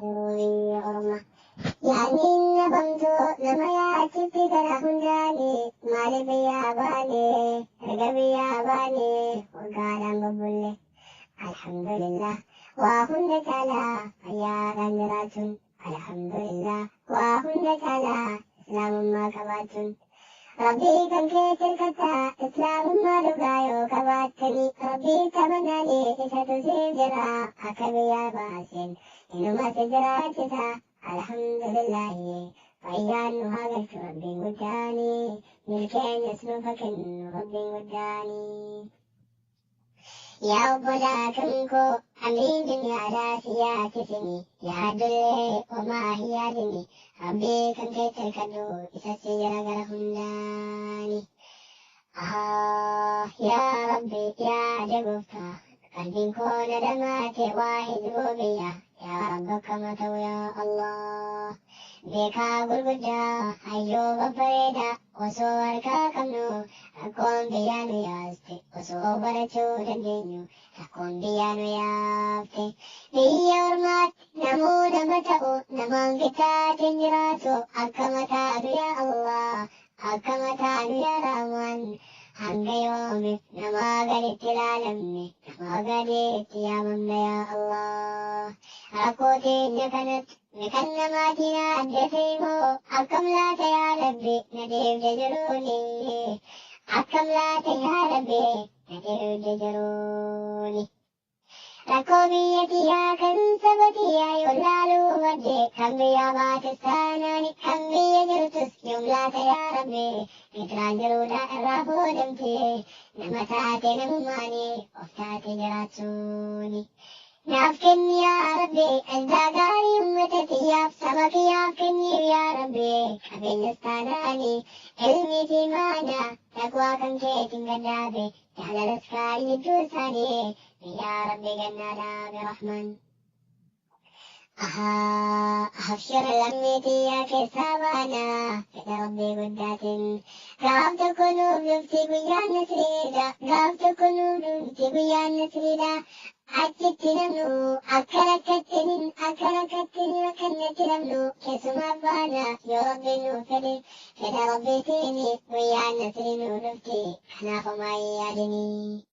Jiruu biyya ormaa. Yaadni nabamtu nama yaachifti gara hundaani maali biyyaa baane erga biyyaa baane waggaadhaan bubbulle. Alhamdulillah waa hunda caalaa fayyaadhaan jiraachuun. Alhamdulillah waa hunda caalaa islaamummaa qabaachuun. Rabbii kan kee tirkataa islaamummaa dhugaa yoo qabaattani rabbii tamanaanii isatu siif jira akka biyyaa baaseen inuma si jiraachisa. Alhamdulillahi fayyaan nu haa galchu rabbiin guddaani milkeenyas nuuf haa kennu rabbiin guddaani. Yaa obbolaa kan koo amriin duniyaadhaa si yaachisini yaaddullee homaa hin yaadini rabbii kan kee tirkadhu isa si jira gara hundaani. Ah, yaa Rabbi yaada gooftaa qalbiin koo na dhamaate waa hizbuu biyya yaa Rabbi akkama ta'u yaa Allah. Beekaa gurguddaa hayyuu babbareedaa osoo harkaa qabnu rakkoon biyyaa nu yaaste osoo barachuu dandeenyu rakkoon biyyaa nu yaafte. Biyya ormaatti namuu nama ta'u namaan qixxaateen jiraatu akka mataatu yaa Allah akka mataanu yaa Rahmaan hanga yoomiif namaa gaditti ilaalamne namaa gaditti yaamamna yaa Allah. Rakkoo teenya kanatti kan namaatiin adda ta'e akkam laata yaa Rabbi na deebde jiruuni akkam laata yaa Rabbi na deebde jiruuni. Rakkoo biyya tiyyaa kan saba tiyyaa yoo laaluu badde kan biyyaa baates taanaani kan biyya jirtus yoom laata yaa Rabbi fitraan jiruudha irraa fuudhamte nama taate namummaani of taate jiraachuuni. Naaf kenni yaa Rabbi dhaldaa gaarii uummata tiyyaaf saba kiyyaaf kenniif yaa Rabbi qabeenyas taanaani ilmii fi maana taqwaa kan keetiin gaddaabe jaalalas kaayi jidduu isaanii yaa Rabbi gannaa dhaabe Rahmaan. Ahaa abshir lammii tiyyaa keessaa baanaa fedha Rabbii guddaatiin gaaf tokko nuuf dhufti guyyaan nasriidha gaaf tokko nuuf dhufti guyyaan nasriidha achitti namnu akka rakkattiniin akka rakkattiniin rakkannatti namnu keessumaaf baana yoo Rabbiin nuuf fedhe fedha Rabbiitiin guyyaan nasrii nuuf dhufti kanaaf homaa hin yaadinii.